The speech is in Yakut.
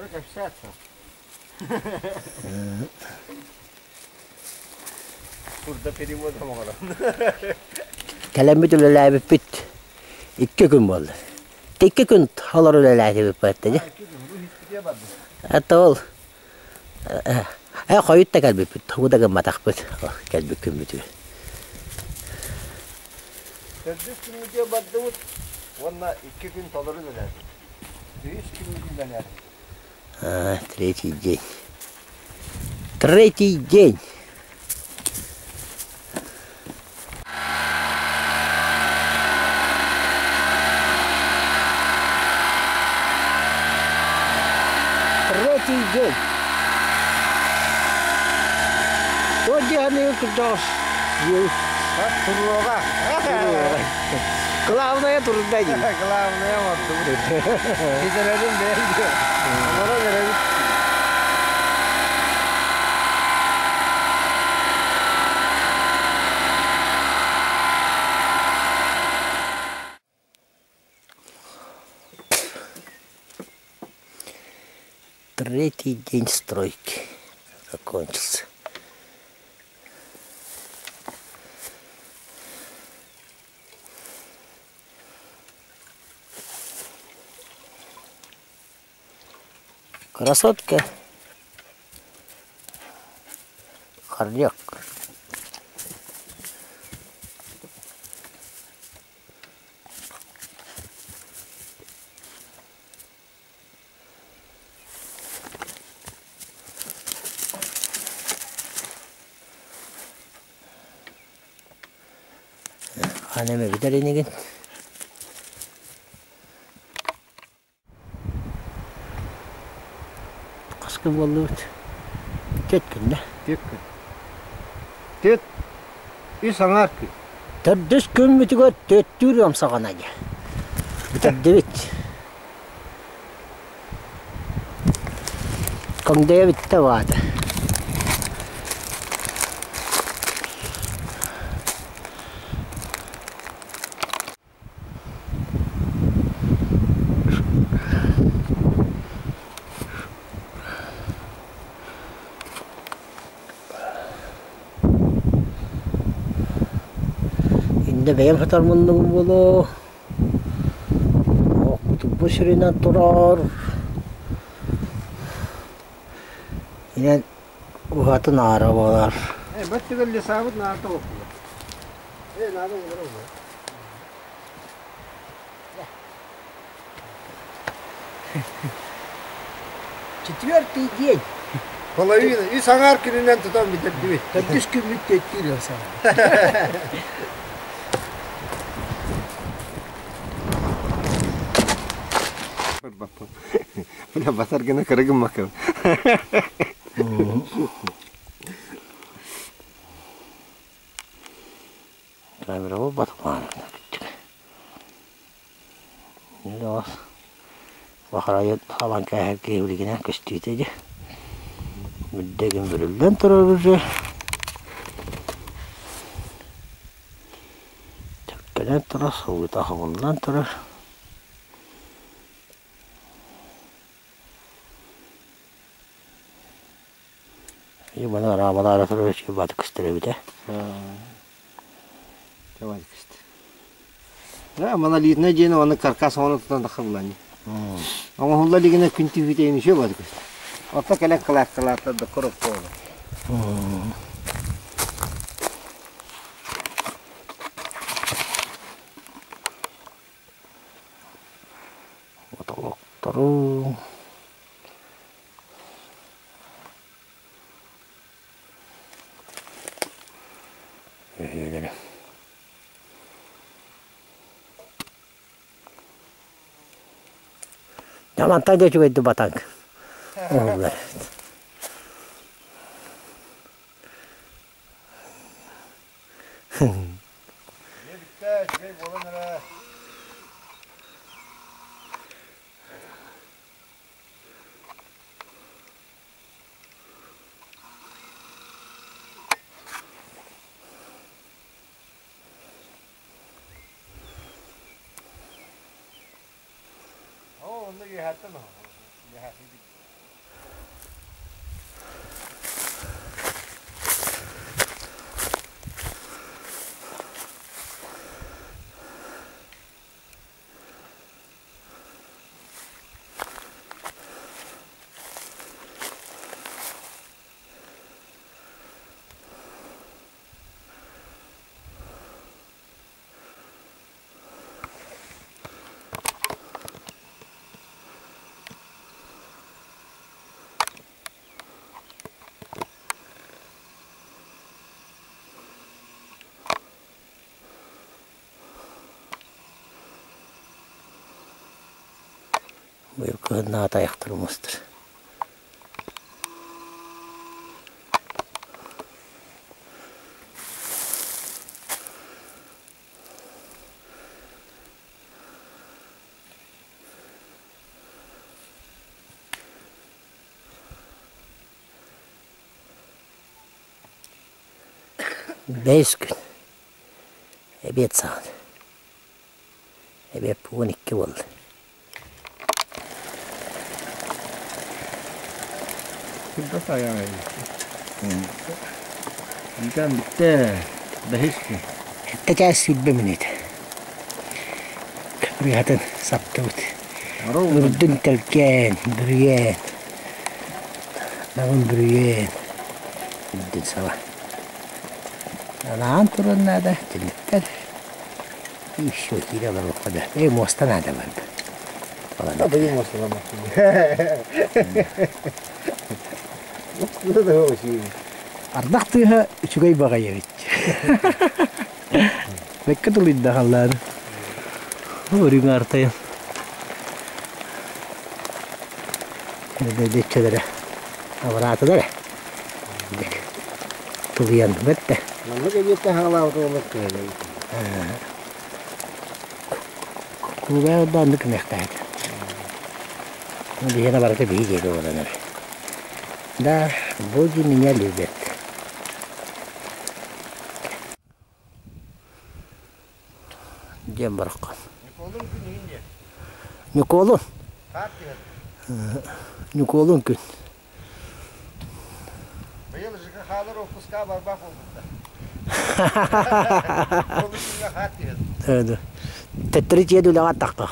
Бары кэпсээт. Турда перевод оҥорон. Кэлэммит үлэлээбиппит 2 күн буолла. 2 күн олор үлэлээтибит бааттаня. Это ол хойут да кэлбиппит, тугу да гымматахпыт кэлбит күммүтүгэр. Төрдүс күммүтүгэр бардыбыт уонна 2 күн толору үлэлээтибит. Үһүс күммүт үлэлээтибит. А, третий день. Третий день. Третий день. Вот дьиэни кырдьаҕас Туруоҕа. Главное турда дии. Главное оҥордубут. Ситэрэрин бэйэм Олорон эрэбит. Третий день стройки закончился. Красотка. Хорек. Хаан эмэ бүтэр инигин. Хас күн буоллубут? Түөрт күн да? Түөрт күн. Түөрт үс аҥаар күн. Төрдүс күммүтүгэр түөртүүр ыам саҕана дьэ. Бүтэрдибит. Көҥдөйө бүттэ баата. Иннэ бэйэм сытар муннугум буолуо. Кутурбу сиринэн турар. Инэн уһатын аара буолар. Бөттүгэр лесабыт наарта олохтулар. Э, наада олорор. Четвертый день. Половина. Үс аҥаар күнүнэн тутан бүтэрдибит. Төрдүс күммүт түөттүүр Бля, батар гына кыра гыммаккын. Камера буолбатах Бахарайын халан кээһэр киһи көстүүтэ дьэ. Үрдэгин бүрүллэн турар уже. Төккөнөн турар, сылгыта хабыллан турар. Маны араабалаара турар үчүгэй баатык көстөр эбит ээ. Монолитнай дьиэни уонна каркас оҥорон тутан таххабылаан Оҥоһулла илигинэ күн түһүүтэ еще баатык көстөр. Отто кэлэн кылааккалааттар да коробка олор. Потолоктору Үһүөлэрэ. Мантан да үчүгэйдик батаҥ. Оһоллор. Бүттэ, үчүгэй буолан эрэ. Быйыл кыһыннаҕы тайахтар умустар. Бэһис күн. Эбиэт саҕана. Эбиэт 12 буолла. Кырдас айаҕай. Икэн бүттэ. Бэһис күн. Сэттэ чаас 20 мүнүүтэ. Кырыһатын саптыбыт. Үрдүн тэлгээн, бүрүйээн, наҕын бүрүйээн, үрдүн саба. Анаан туран наада, түннүктэр. Еще киирэ олоруохха да. Ээ, муоста наада барда. Быйыл муосталаммат. Ардах тыаһа үчүгэй баҕайы эбит. Бэккэ тулуйда халлаан. Үрүҥ артайын. Дэдэччэлэрэ абыраатылар. Тулуйан бэртэ. Маннык эбиэттэ хаалаабыт уоллар кыһалай. Кулубаев да оннук кымыахтаах этэ. Биһиэнэ барыта биһи диэки буолан эрэ. Да, боги меня любят. Диэн бараххан. Ньукуолун күн иһин диэн. Ньукуолун. Ньукуолун күн. Быйыл ЖКХ-лар отпуска барбах буолбуттар. Ол күҥҥэ хаат түһэр. Төттөрү дьиэ үлэҕэ тахха.